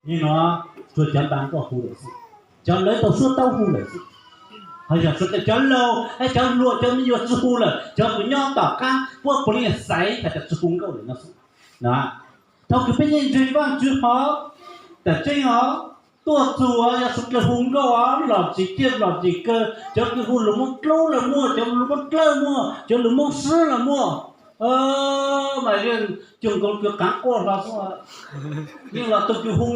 Nim no tsuas cov npa nkauj hu lawm xwb, cov lawv tau suab taub hu lawm xwb. Ho yog suav cov laus, cov hluas, cov me nyuam tsis hu lawm, cov uas nyob tom qab puab puav leej xaiv has tas tsis hu nkauj lawm no xwb. Thaum kws peb yeej ntseeg Vaajtswv hov, tam tseeb os, tuaj txug yog suav kws hu nkauj os, lom zem ciaj lom zem kawg, cov kws hu lus Moob Dlub los muaj, cov lus Moob Dlawb muaj, cov lus Moob Xwb los muaj. Mas yeej cug nkaus kws qaav quaj hlo xwb. Yeej los tug kws hu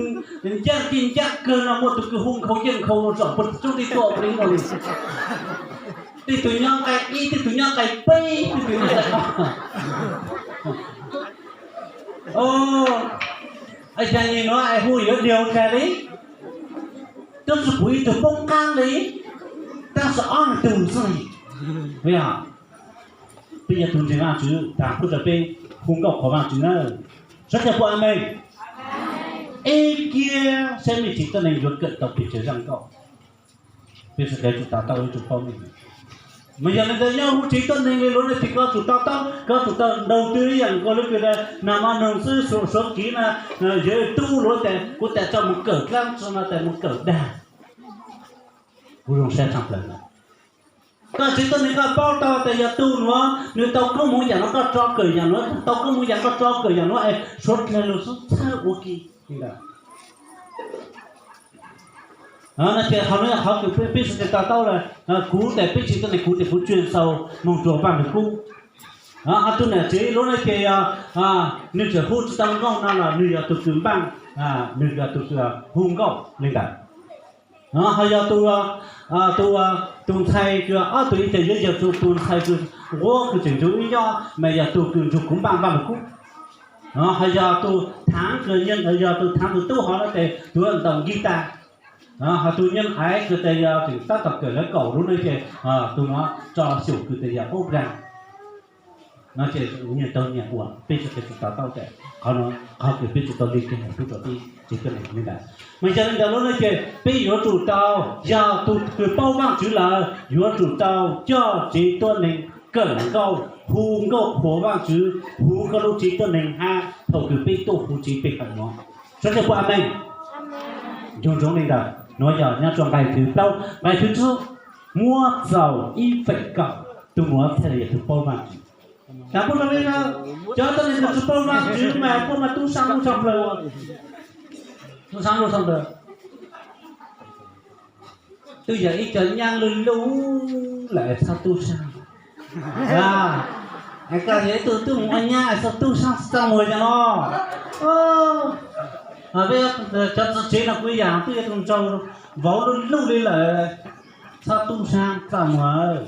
ncaaj ci ncaaj kawg no muaj, tug kws hu nkhaus yeej nkhaus zaum puag tsob ntej tuaj li muaj li. Tej tug nyob nqai ib, tej tug nyob nqai peb, tej tug nyob nqai ob. Ua cas nim no es hu yuav diag kag li, twb tsi pum ib tug poob qaab li, tab sis ob tug xwb. Peb yog tug ntseeg Vaajtswv, taag kuj rau peb hu nkauj qhuas Vaajtswv na. Sawv daws puas amees? Ib kiag saib mej tsev tuab neeg yuav kawm tau pes tsawg zaaj nkauj. Peb sawv daws tsum to taub, tsum paub. Mas yog li ntawd nyob huv tsev tuab neeg li lug no ces koj tsum to taub, koj tsum tau ntaug twg ib yaam nkaus li kws nag hmo noog xwb suav kiv na, yawg tub lug tas kuv tas tso mus kawm dlaab tsi no tas mus kawm dag. Kuv zoo sab tshaj plaws na. Koj tsev tuab neeg koj paub tau tas yog tug nuav nwg tau koob moov yaam nuav koj tso kawm yaam nuav, tug tau koob moov yaam koj tso kawm yaam nuav es suav dlawg lug xub txhawb ua ke. No ces qhov nuav yog qhov kws peb sawv daws to taub lawm. Kuv tas peb tsev tuab neeg kuv tas kuv tsuas xaus moog rua Vaaj Lug Kub. Ho tug nam tsev lub no ces yog nwg tseem hu tsi tau nkauj no los nwg yog tug kws npaaj, nwg yog tug kws hu nkauj li ntawd. Ho yog tug ntxhais kws ob tug ib txhia yuav yog tug ntxhais kws nquab kws tseem nrug ib nyob mas yog tug kws nrug kuv npaaj Vaaj Lug Kub. Ho yog tug thaav kws, yog tug thaav tug tub hov no ces tug ntaus nkig tas. Ho tug nyab aiv kws tas yog tseem tab tom kawm lawv kaum lub no ces tug nuav tso xyum kws tas yog ub dag. No ces nyias tau nyias ua, peb sawv daws tsum to taub tas qhov no, qhov kws peb tsum tau le kev hawm tub rua peb tsev tuab neeg li ntawd. Mas yog li ntawd lub no ces peb yuav tsum tau, yog tug kws paub Vaajtswv lawm yuav tsum tau coj tsev tuab neeg kawm nkauj, hu nkauj qhuas Vaajtswv huv koj lub tsev tuab neeg hab thaum kws peb tuaj huv tsev peb kawm nuav. Sawv daws puas amees? Nco ntsoov li ntawd, nuav yog nyob rua nqai thib plaub, nqai thib tsib, muab txaus ib feem kaum, tug nuav txhaj le yog tug paub Vaajtswv. Taag puab zoo li no, cov tuab neeg kws tsi paub Vaajtswv mas puab mas tub saab lub tshaj plaws, tub saab lub tshaj plaws. Twb yog ib co nyaab luj luj lawm txhob tub saab. Es koj yog ib tug tub mus ua nyaab es txhob tub saab txaj muag cov no. Peb cov txiv tsev no kuv yaam twb yog tug nraug vauv luj luj li lawm, txhob tub saab txaj muag.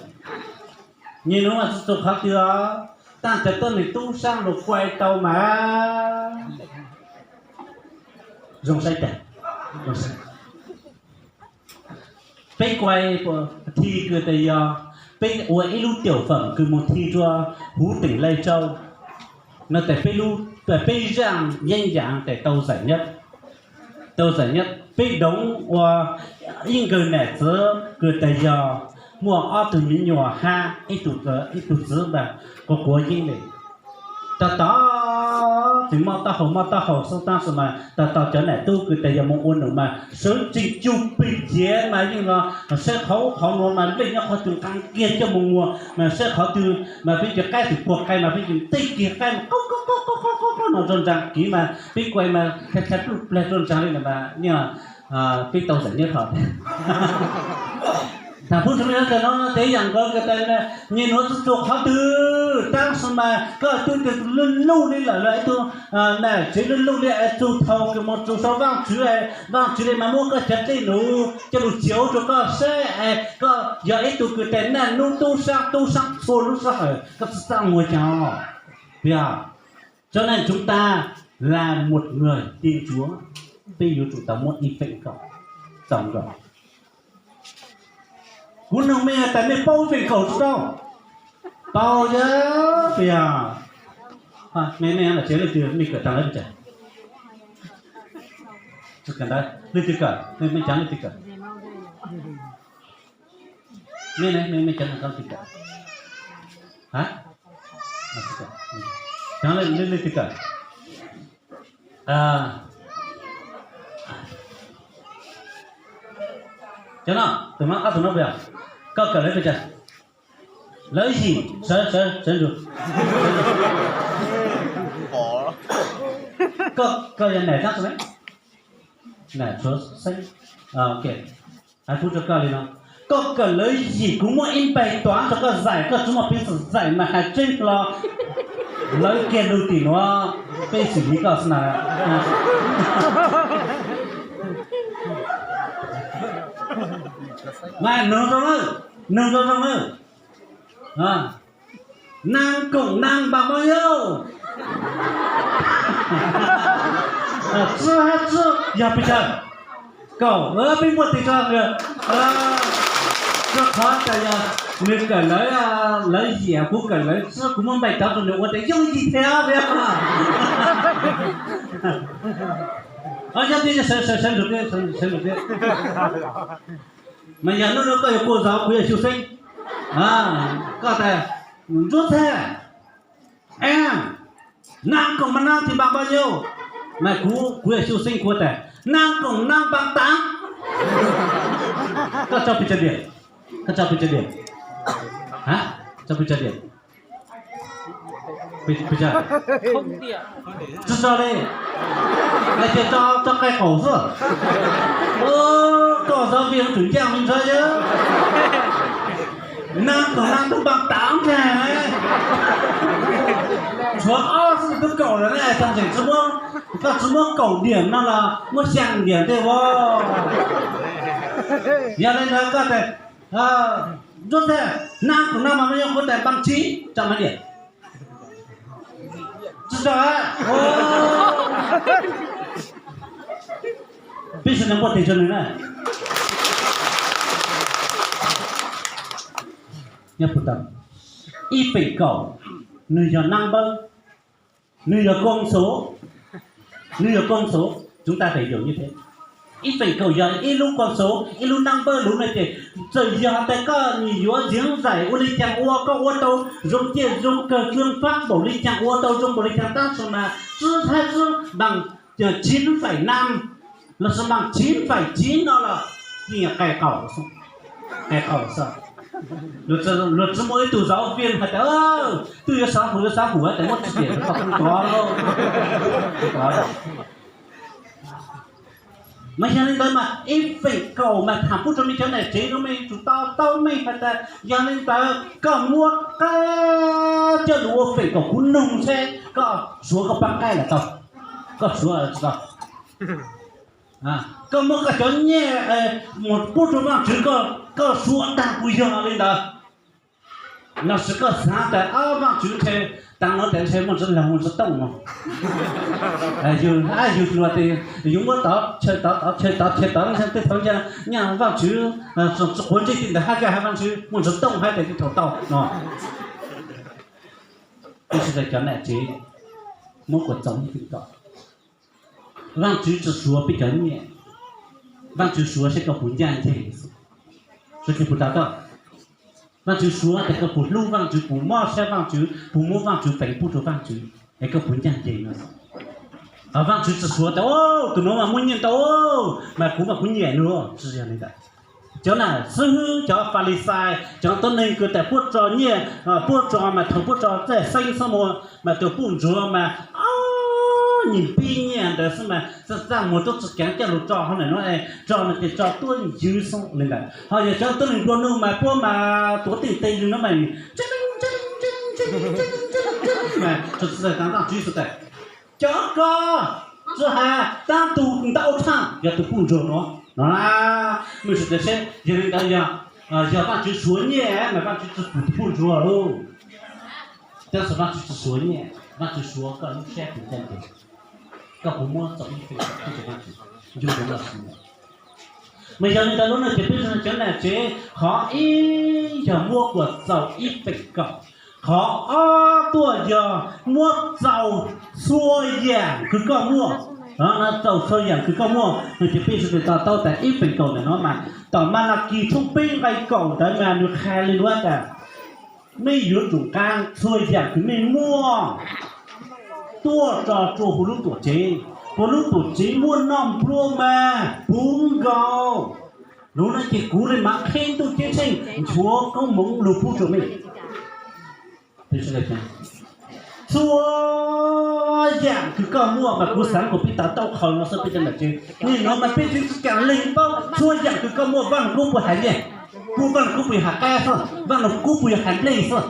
Nyias nuav mas txug qhov twg os, taag cov tuab neeg tub saab lug kuai tau mas zoo saib tas. Peb kuai thi kws tas yog peb ua ib lub tiaum fam kws mus thi rua huv teem Lai Châu no tas peb zaaj yeeb yaav tas tau giải nhất, tau giải nhất. Peb doov ua ib nkawg nam txiv kws tas yog muaj ob tug me nyuam hab ib tug txiv mas quav quav yeeb le. Tau tau tseem mob taub hau mob taub hau xwb tab sis mas tau tau cov nam tub kws tas yog moog ua num mas sawv tsees cug peg ciav mas yeej no, saib qhov ub qhov nuav mas nplej nyob qhov twg nqaa kiag coj moog muag mas saib qhov twg mas peb cov qaib twg puag qai mas peb cov ntej kiag qaib mas qaub qaub qaub qaub qaub no rua nraag kiv mas peb kuai mas tha tha pluj plag rua nraag li mas yeej peb tau giải nhất hov. Taag pub rua mej tas no tes yaam nkaus kws tas nyias nuav txug qhov twg tab sis mas koj tub tug luj luj li lawm, ib tug nam tsev luj luj li es txug thaus kws moog txug sau Vaajtswv, Vaajtswv li mas muab koj cov dlej nuav coj lug txiav rua koj saib es koj yog ib tug kws tas naj nub tub saab tub saab txhua lub sij hawm koj txaj muag cov. Cho nên chúng ta là một người tin Chúa, peb yuav tsum tau muab ib feem kaum txaus nkaus. Kuv noog mej tas mej paub feem kaum tsi paub? Paub yog peb yog mej, mej tsev leej twg mej kawm taag lawm pes tsawg? Leej twg kawm, mej cov leej twg kawm? Mej, mej cov leej twg kawm? Cov leej twg kawm? Cov no, tus no, ob tug no puas yog? Koj kawm lawv pes tsawg? Lawv yim, sawv, sawv, sawv ntsug. Koj, koj yog nam tab sis nam tshuav xeeb. Ok, hais pub rau koj li no, koj kawm lawv yim, kuv muaj ib npaig tuav rau koj zaim, koj tsis muaj peev xwm zaim mas hais tseeb los lawv kiag lug tim nuav, peb xwm li koj xwb na. Mas nug zoo na, nug zoo zoo na. Nas koom nas npas mas yog, tswb hab tswb yog pes tsawg? Kaum, peb npuaj tes tso. Rua qhov tas yog nws kawm lawv, lawv yim, kuv kawm lawv tswb, kuv muab npaig tuav rau nws ua tas yooj yim thiab. Yog tias sawv, sawv, sawv ntsug, sawv ntsug. Mas yog hnub no koj yog kua zov, kuv yog xyu xeeb, koj tas Ntsuab Txhaj, nas koom mas nas npas mas yog, mas kuv, kuv yog xyu xeeb, kuv tas nas koom nas npas tas. Koj tso pes tsawg diam? Koj tso pes tsawg diam? Tso pes tsawg diam? Tsis tso li, hais tias tso, tso qai qaum xwb. Koj zov vim tsum ncaaj li ntawd, nas koom nas npas tas ntag. Tshuav ob xwb twb kaum lawm ne, tag nteem tsis muab, koj tsis muab kaum diam no los muab xyaa diam tej ua. Yog li ntawd koj tas Ntsuab Txhaj, nas koom nas mas yog kuv tas npas tsiv, tso mas diam. Tsis tso. Peb sawv daws npuaj tes rua nws na. Ib feem kaum, nws yog nab npawb, nws yog koo xuv, nws yog koo xuv, chúng ta phải hiểu như thế. Ib feem kaum yog ib lub koo xuv, ib lub nab npawb lub no ces txawm yog tas koj yuav ntxiv zaim ua li caag ua, koj ua tau zoo ciaj zoo kawg zoo fab npaum li caag, ua tau zoo npaum li caag tab sis mas tswb hab tswb npas chín phẩy năm los sis npas chín phẩy chín no los yeej qai qaum, qai qaum xwb. Luag tsis muaj ib tug giáo viên hais tias twb yuav xav huv, yuav xav huv tas muab tswb diam rau koj, tsis tau. Mas yog li ntawd mas ib feem kaum mas tham pub rua mej cov nam tsev, mej yuav tsum to taub mej has tas yog li ntawd koj muab qab coj lug ua feem kaum kuv noog seb koj suav koj paab qaib lawm tau, koj suav tsis tau. Koj muab koj cov nyiaj mus pub rua Vaajtswv, koj suav taag kuv yog li ntawd. Los sis koj xaav tas Vaajtswv ntshe taag nuav tas ntshe muaj ntsis laug muaj ntsis tooj no. Yug luag tes yug muab tod chaw tod, tod chaw tod, chaw tod, tej thaum ncaaj nyaj Vaajtswv tsi quav ntsej ti ntawd hab, koj has Vaajtswv muaj ntsis tooj hab tas thaum tau no. Peb sawv daws cov nam tsev muab kuas txaus ib feem kaum. Vaajtswv tsi suav peb cov nyiaj, Vaajtswv suav seb koj puas ncaaj nceeg. Sawv daws puas to taub? Vaajtswv suav tas koj puas hlub Vaajtswv, puas mob sab Vaajtswv, puas muab Vaajtswv feem pub rua Vaajtswv es koj puas ncaaj nceeg no. Vaajtswv tsi suav tas tus nuav mas muaj nyiaj ntau mas kuv mas kuv nyiam nws, tsi yog li ntawd. Cov nam xib hwb, cov Falixais, cov tuab neeg kws tas puab tso nyiaj, puab tso mas thaum puab tso txaij xeeb xwb mas tus puj ntsuag mas ob nyuag pib nyiaj ntawd xwb mas txaj txaj muag tub tsi kaav coj lug tso hauv ntawm nuav, tso mas tes tso tuab ywv xwb li ntawd. Ho yog cov tuab neeg nplua nuj mas puab mas tuav teej teg li nuav mas mas txhaj txhaj tas Vaajtswv xwb tas cov ko tsi has tab tug ntau tshaj yog tus puj ntsuag nuav no. Mej sawv daws seb, yog li ntawd yog, yog Vaajtswv suav nyiaj mas Vaajtswv tsi pum tus puj ntsuag lauj. Tab sis Vaajtswv tsi suav nyiaj, Vaajtswv suav koj lub sab puas ncaaj nceeg, koj puas muab txaus ib feem pub rua Vaajtswv, ncu ntawd lug xwb. Mas yog li ntawd lub no ces peb cov nam tsev qhov ib yog muab kuas txaus ib feem kaum, qhov ob tuaj yog muab txaus txhua yaam kws koj muaj. Txaus txhua yaam kws koj muaj no ces peb sawv daws to taub tas ib feem kaum ntawm no mas tom Malakis tshooj peb nqai kaum ntawd mas nws qha li nuav tas mej yuav tsum nqaa txhua yaam kws mej muaj tuaj tso tsua huv lub tuam tsev. Puag lub tuam tsev muaj noj nplua mas puv nkaus. Lub no ces kuv li mas qhib ntuj ceeb tsheej nchuav koob hmoov lug pub rua mej. Txhua yaam kws koj muaj mas kuv xaav kuas peb tau taub qhawv no xwb peb cov nam tsev. Nim no mas peb tseem tsis kaam leeg paub txhua yaam kws koj muaj Vaaj Lug Kub puas has nyiaj, puas Vaaj Lug Kub puas yog has qaab xwb, Vaaj Lug Kub puas yog has nplej xwb.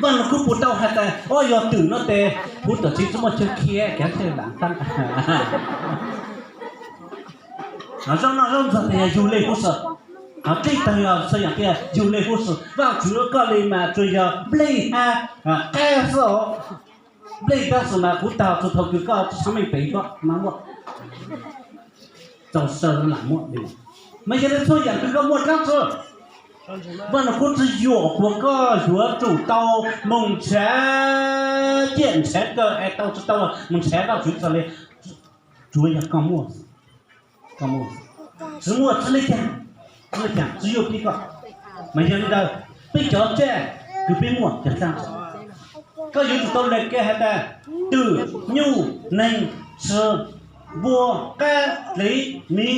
Vaaj Lug Kub puas tau has tas, o, yog twm no tes huv tuam tsev tsi muaj chaw khiav kav thej laam taab. Zaub noj zaub ntxuag tes yog yug le huv si, dlej tawg yog txhua yaam tias yug le huv si. Vaajtswv koj le mas tsuas yog nplej hab qaab xwb os. Nplej taab sis mas kuv taag txug thaum kws koj tsi tshua meej pem yuav mas muaj, txaus saw lam muaj li. Mas yog le txhua yaam kws koj muaj dlaab tsi, Vaaj Lug Kub tsi yuam kuas koj yuav tsum tau moog nrhav ciaj nrhav kawg es tau tsi tau moog nrhav Vaajtswv txog le. Tsuav yog koj muaj, tsi muaj tsi le caag, tsi le caag tsi yuav peb koj. Mas yog le ntawd, peb cov tsaaj kws peb muaj cov dlaab tsi, koj yuav tsum tau le ke has tas twm, nyuj, neeg, tshis, npua, qaab, dlev, miv,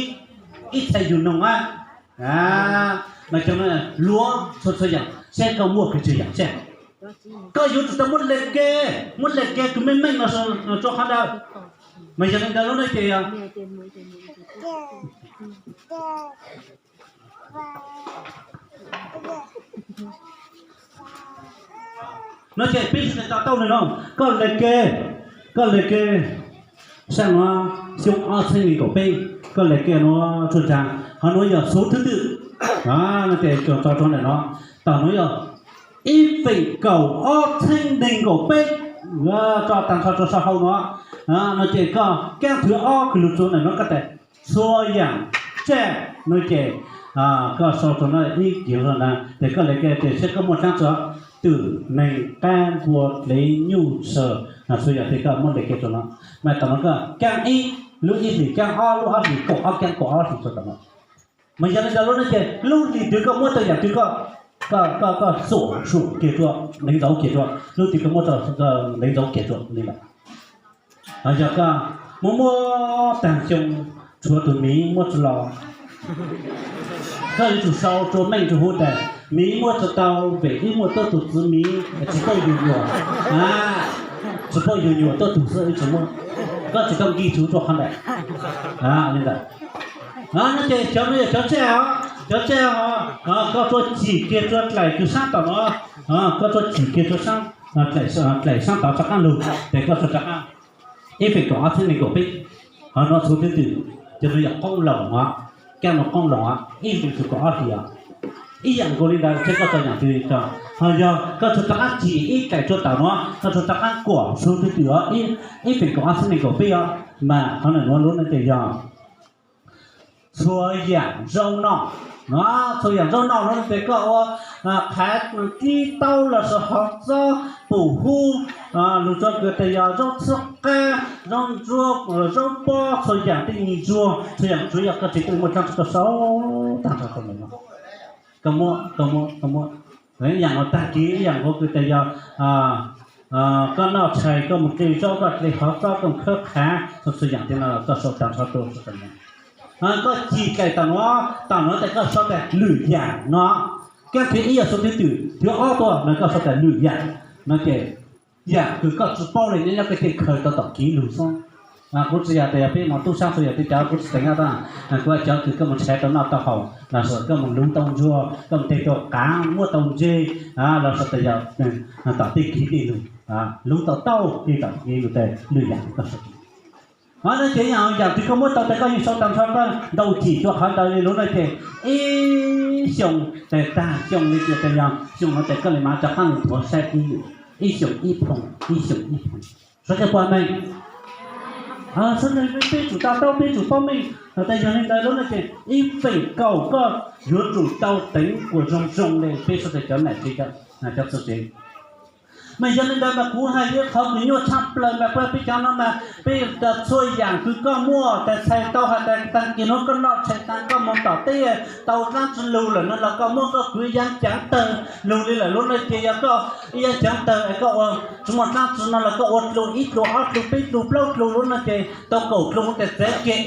ib txhais yug noog a, mas cov luav txhua txhua yaam saib koj muaj kws tsawg yaam tsaaj. Koj yuav tsum tau muab le ke, muab le ke kws meej meej no rua qhov ntawd. Mas yog le ntawd lub no ces yog no ces peb sawv daws to taub le no, koj le ke, koj le ke saib nuav, xyoo ob txheeb neeg nkaum peb, koj le ke nuav tsuag tsaag, qhov nuav yog số thứ tự. No ces tso rua ntawm no, tam nuav yog ib feem kaum ob txheeb neeg nkaum peb, tso taag nrho rua sau hau nuav. No ces koj kaab thwv ob kws lug txug ntawm nuav koj tas txhua yaam tsaaj no ces koj sau rua no ib kiv lug na, ces koj le ke ces saib koj muaj dlaab tsi, twm, neeg, qaab, npua, dlev, nyuj, tshis, txhua yaam ces koj muab le ke rua no. Mas tam nuav koj kaab ib, lub ib hlis kaab ob, lub ob hlis kaum ob, kaab kaum ob hlis rua tam nuav. Mas yog le ntawd lub no ces lub hlis twg koj muab tau yaam twg koj, koj, koj xuam sum kiag rua, leev ntxauv kiag rua, lub twg koj muab tau leev ntxauv kiag rua li ntawd. Yog koj muab muab taag xyoo, tshuav tug miv muab tsi los, koj yuav tsum sau rua meej rua huv tas miv muab tsi tau, vim ib muaj tuab tug txiv miv tsi paub yug nyuam, tsi paub yug nyuam tuab tug xwb ib tsi muab, koj tsi tau nkig txug rua qhov ntawd li ntawd. No ces cov no yog cov tsaaj os, cov tsaaj os, koj rua cim kiag rua dlaim kws saab tom no, koj rua cim kiag rua dlaim saab tov rov qaab lug, ces koj rua rov qaab ib feem kaum ob txheeb neeg nkaum peb. Qhov no số thứ tự, cov no yog qoob loo os, kaab no qoob loo os, ib feem kaum ob hlis os. Ib yaam nkaus li ntawd saib koj tau yaam twg tso. Ho yog koj rua rov qaab cim ib dlaim rua tom no, koj rua rov qaab kuam số thứ tự os, ib feem kaum ob txheeb neeg nkaum peb os. Mas qhov ntawm nuav lub no ces yog txhua yaam zaub noj. No txhua yaam zaub noj no ces koj ua qhav, kib taub lossis hov txob, pum hub, lug rua kws tas yog zaub txhwb qab, zaub ntsuab, zaub pob, txhua yaam tej nyuas ntsuag, txhua yaam tsuav yog koj tsev tub muaj dlaab tsi koj sau taag nrho rua ntawm no. Koj muab, koj muab, koj muab. Ib yaam no taag kis ib yaam nkaus kws tas yog koj noj tshais, koj moog dle zaub, koj dle hov txob, koj moog khawb qhav, txhua yaam tej no koj sau taag nrho rua. Koj cim dlaim tom nuav, tom nuav tas koj sau tas lwm yaam no. Kaab thwv ib yog số thứ tự, thwv ob tuaj no koj sau tas lwm yaam no ces yaam kws koj tsi paub le nyob nyob koj cia khaws tau tom kev lug xwb. Kuv tsi yog tas yog peb moog tub saab txhua yaam tej cov kuv tsi teev nyob tag, kuv cov kws koj moog tshaiv tau noj tau haus lossis koj moog luv tau ntsuag, koj moog dle tau qav muab tau ntseg lossis tas yog tom tej kev tej lug, luv tau tauj tej tom kev lug tas lwm yaam kws koj sau. Ho no ces yaam twg koj muab tau tas koj yeej sau taag nrho koj ntau cim rua qhov ntawd li lub no ces ib xyoos tas taag xyoo li ces tas yog xyoo no tas koj le mav rov qaab lug nthuav saib ib xyoos ib phooj, ib xyoos ib phooj. Sawv daws puas meej? Sawv daws peb tsum to taub peb tsum paub meej. Has tas yog le ntawd lub no ces ib feem kaum koj yuav tsum tau teev kuas zoo zoo le peb sawv daws cov nam tsev, cov txwv tsev. Mas yog li ntawd mas kuv hais li qhov kws nyuaj tshaj plaws mas peb cov no mas peb txhua yaam kws koj muaj tas txhais tau has tas taag kis nuav koj noj tshais taag koj moog tom teb tau dlaab tsi lug lawm no los koj muab koj kwv ib yaam caav tawg lug li lawm lub no ces yog koj ib yaam caav tawg es koj ua tsi muaj dlaab tsi no los koj ua dlua ib dlua ob dlua peb dlua plaub dlua lub no ces tau kaum dlua tas txav ke